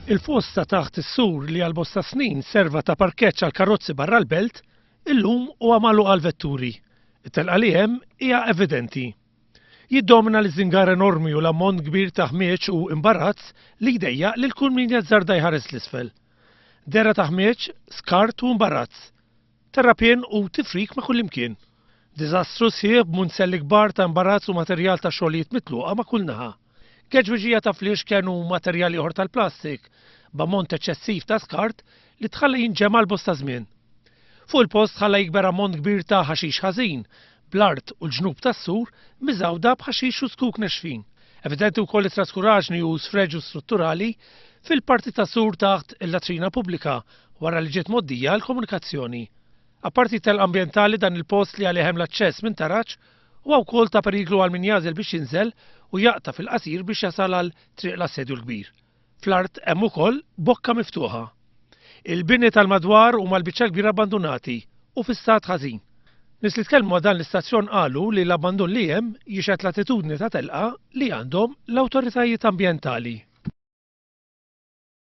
Il-foss ta' taħt is-sur li għal bosta snin serva ta' parkeġġ għal karozzi barra l-belt, illum huwa magħluq għall-vetturi. It-telqa li hemm hija evidenti. Jiddomina l-iżingar enormi u l-ammont kbir ta' ħmieġ u imbarazz li jdejjaq lil kull min jazzarda jħares 'l isfel. Dehra ta' ħmieġ, skart u imbarazz. Terrapien u tifrik ma' kullimkien. Diżastru sħiħ b'munzelli kbar ta' imbarazz u materjal ta' xogħlijiet mitluqa ma' kull naħa. Geġwiġija ta' fliexken u materjal ieħor tal-plastik, b'ammont eċċessiv ta' skart li tħalla jinġema' għal bosta żmien. Fuq il-post tħalla jikber ammont kbir ta' ħaxix ħażin, bl-art u l-ġnub tas-sur miżgħuda b'ħaxix u zkuk nexfin. Evidenti wkoll it-traskuraġni u sfreġju strutturali fil-parti tas-sur taħt il-latrina pubblika wara li ġiet mgħoddija l-komunikazzjoni. Apparti t-telqa ambjentali dan il-post li għalih hemm l-aċċess minn taraġ huwa wkoll ta' periklu għal min jagħżel biex jinżel u jaqta' fil-qasir biex jasal għal Triq l-Assedju l-Kbir. Fl-art hemm ukoll bokka miftuħa. Il-bini tal-madwar huma l-biċċa l-kbira abbandunati u fi stat ħażin. Nies li tkellmu ma' dan l-istazzjon qalu li l-abbandun li hemm jixhed l-attitudni ta' telqa li għandhom l-awtoritajiet ambjentali.